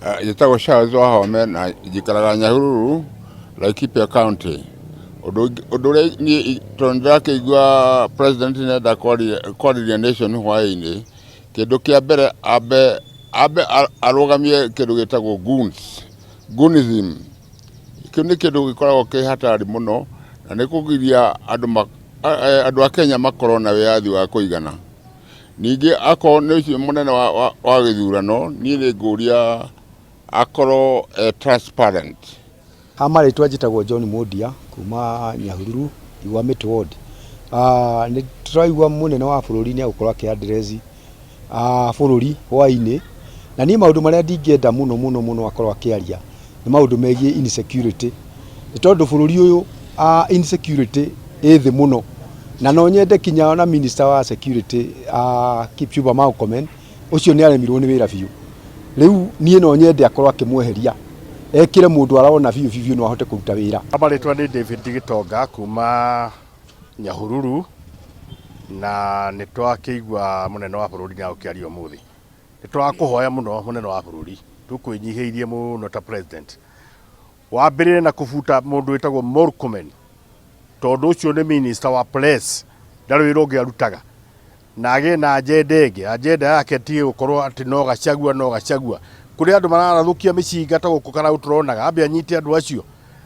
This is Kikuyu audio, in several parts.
Njĩtagwo Charles Wahome na njikaraga Nyahururu, Laikipia County. Ũndũ ũrĩa niĩ tondũ nĩndĩrakĩigua president nĩarenda kwarĩria nation hwaĩ-inĩ, kĩndũ kĩa mbere ambe ambe arũgamie kĩndũ gĩtagwo goons, goonism. Kĩu nĩ kĩndũ gĩkoragwo kĩ hatari mũno na nĩ kũgiria andũ andũ a Kenya makorwo na wĩyathi wa kũigana. Ningĩ akorwo nĩ ũcio mũnene wa gĩthurano, niĩ nĩ ngũria akorwo e transparent. Ha marĩtwa njĩtagwo John Mundia kuma Nyahururu, Igwamĩtũ ward. Nĩ tũraigua mũnene wa bũrũri nĩ egũkorwo akĩ address bũrũri hwainĩ, na niĩ maũndũ marĩa ndingĩenda mũno mũno mũno akorwo akĩaria nĩ maũndũ megiĩ insecurity, nĩ tondũ bũrũri ũyũ insecurity ĩ thĩ mũno, na no nyende kinya ona minister wa security Kipchumba Murkomen, ũcio nĩ aremirwo nĩ wĩra biũ. Rĩu niĩ no nyende akorwo akĩmweheria, ekĩre mũndũ arona biũ biũ biũ no ahote kũruta wĩra. Marĩtwa nĩ David Gĩtonga kuma Nyahururu, na nĩ twakĩigua mũnene wa bũrũri nĩ agũkĩaria ũmũthĩ. Nĩ tũrakũhoya mũno mũnene wa bũrũri, tũkwĩnyihĩirie mũno ta president, wambĩrĩre na kũbuta mũndũ wĩtagwo Murkomen, tondũ ũcio nĩ minister wa press, ndarĩ wĩra ũngĩ arutaga, na agĩe na agenda ĩngĩ. Agenda yake ti gũkorwo atĩ no Gachagua no Gachagua. Kũrĩ andũ mararathũkia mĩcinga ta gũkũ Karau tũronaga, ambe anyite andũ acio,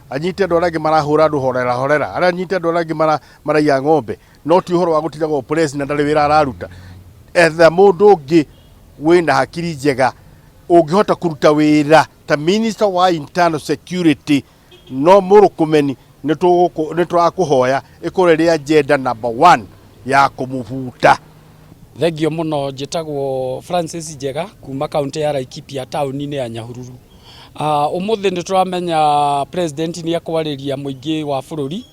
anyite andũ arĩa angĩ marahũra andũ horera horera, arĩa anyite andũ arĩa angĩ maraiya ng'ombe, no ti ũhoro wa gũtindaga press na ndarĩ wĩra araruta. Etha mũndũ ũngĩ wĩna hakiri njega ũngĩhota kũruta wĩra ta minister wa internal security, no Murkomen nĩ tũrakũhoya ĩkorwo ĩrĩ agenda number one ya kũmũbuta. Thengio mũno, njĩtagwo Francis Njega kuma kaunti ya Laikipia, taũni-inĩ ya Nyahururu. Ũmũthĩ nĩ tũramenya president nĩ ekwarĩria mũingĩ wa bũrũri,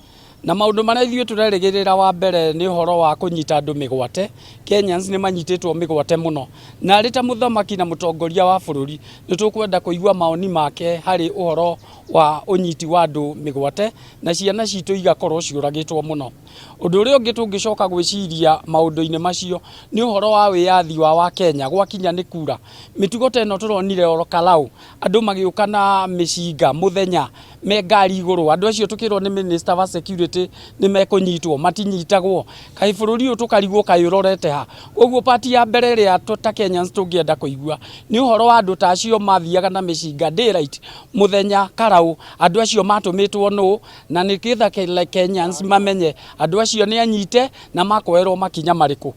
na maũndũ marĩa ithuĩ tũrerĩgĩrĩra, wa mbere nĩ ũhoro wa kũnyita andũ mĩgwate. Kenyans nĩ manyitĩtwo mĩgwate mũno, na arĩ ta mũthamaki na mũtongoria wa bũrũri, nĩ tũkwenda kũigua maoni make harĩ ũhoro wa ũnyiti wa andũ mĩgwate na ciana citũ igakorwo ciũragĩtwo mũno. Ũndũ ũrĩa ũngĩ tũngĩcoka gwĩciria maũndũ-inĩ macio nĩ ũhoro wa wĩyathi wa Wakenya gwakinya nĩ kura. Mĩtugo ta ĩno tũronire oro Karau, andũ magĩũka na mĩcinga mũthenya me ngari igũrũ, andũ acio tũkĩrwo nĩ minister wa security nĩ mekũnyitwo, matinyitagwo. Kaĩ bũrũri ũyũ tũkarigwo kaĩ ũrorete ha? Koguo part ya mbere ĩrĩa ta Kenyans tũngĩenda kũigua nĩ ũhoro wa andũ ta acio mathiaga na mĩcinga daylight mũthenya Karau, andũ acio matũmĩtwo nũ, na nĩgetha Kenyans mamenye andũ acio nĩ anyite na makoerwo makinya marĩkũ.